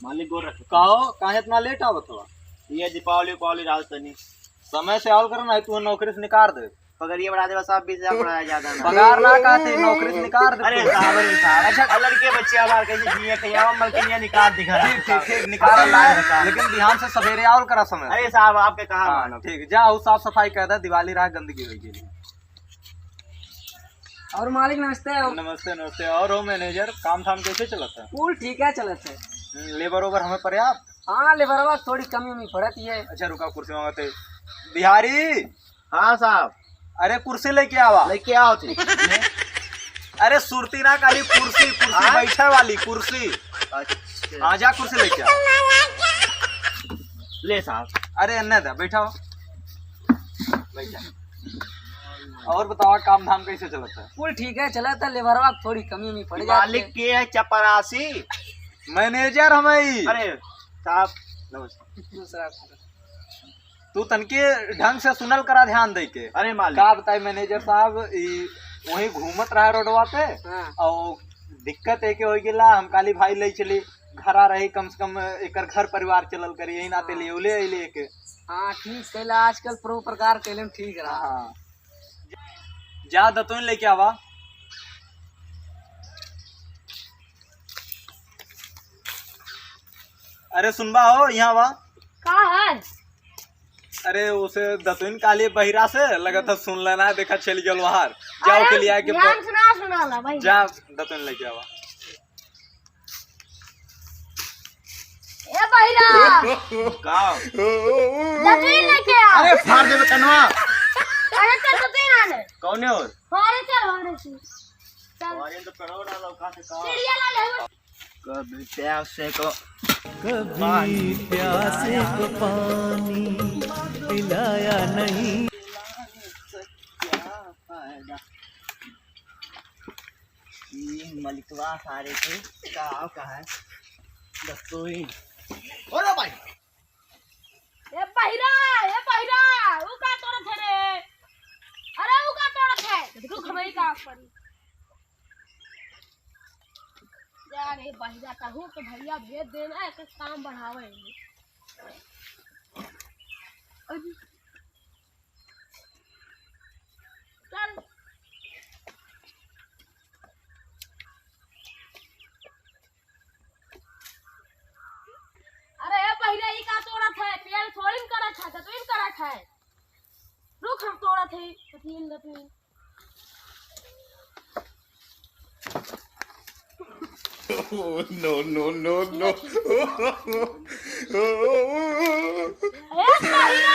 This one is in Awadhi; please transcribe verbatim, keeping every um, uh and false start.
मालिक गोर रखे। का हो, काहे इतना लेट आवत हो? ये दीपावली, उपावली रात तनी। समय से आवल करो ना, तू नौकरी से निकाल दे। पगड़िया बढ़ा दे, बस आप बीस हजार बढ़ाया, ज्यादा ना। पगार ना कहते, नौकरी से निकाल दे। अरे साहब, अरे साहब, अच्छा, लड़के बच्चे हमारे कैसे जिए, कहीं आओ, मलकिनिया निकाल दिखा रहा है। ठीक, ठीक, ठीक, निकाल ला। लेकिन बिहान से सवेरे आवल करा समय। अरे साहब, आपके कहा हाँ, मानो। ठीक, जा, वो साफ सफाई कर दे, दिवाली रहा, गंदगी हो गई। और मालिक नमस्ते हो। नमस्ते, नमस्ते। और हो मैनेजर, काम धाम कैसे चलत है? कुल ठीक है चलत है। हम्म, लेबर ओबर हमें पर्याप्त? हाँ, लेबरवा थोड़ी कमी उमी पड़त ही है। अच्छा, रुका, कुर्सी मांगते। बिहारी। हाँ साहब। अरे, कुर्सी लेके आवा। लेके आओ थे। अरे, सुरती ना, खाली कुर्सी, कुर्सी हाँ? बैठे वाली कुर्सी। अच्छा। हाँ, जा कुर्सी लेके आ। ले साहब। अरे, अन्ने दा, बैठा हो। बैठा। और बतावा, काम धाम कैसे चलत है? कुल ठीक है चलत है, लेबरवा थोड़ी कमी उमी पड़ जाती मालिक है। के है चपरासी? मैनेजर हमें ही। अरे साहब, नमस्कार। दूसरा। तू तनके ढंग से सुनल करा, ध्यान दे के। अरे मालिक। का बताई मैनेजर साहब, ई वहीं घूमत रहा रोडवा पे, हाँ। और दिक्कत है कि हो गेला, हम काली भाई ले चली घरा रही, कम से कम एकर घर परिवार चलल करी, यही नाते हाँ। ले ले ले के। हाँ, ठीक कैला, आजकल प्रो प्रकार कैले में ठीक रहा। हाँ। जा दतुइन लेके आवा। अरे सुनबा हो, यहाँ आवा। का है? अरे उसे दतुइन काली बहिरा से लगत है सुन लेना, देखा चल गल बाहर। जाओ अरे, के लिए आके ध्यान ब-, से ना सुनाला भाई। जा दतुइन लेके आवा। ए बहिरा। का? दतुइन लेके आ। अरे फाड़ देबे कनवा। अरे चल दतुइन आने। कौने और? अरे चल, अरे चल। चल। अरे तो कनवा डालो, कहाँ से कहाँ? सीढ़िया ला ले। कभी प्यासे को कभी प्यासे को पानी पिलाया नहीं। क्या फायदा? ई मलिकवा सारे के का, का है? दस्तोई। अरे भाई। ए बहिरा, ए बहिरा, ऊ का तोड़त है रे? अरे ऊ का तोड़त है? रुक, हमें का पड़ी। जा रे बहिरा, कहूँ तो भैया भेज देना, एक काम बढ़ावे। अरे, चल। अरे ए बहिरा, ई का तोड़त है? पेड़ थोड़ी न करत है, दतुइन करत है। रुक, हम तोड़त है, दतुइन, दतुइन। Oh, no, no, no, no। ए बहिरा,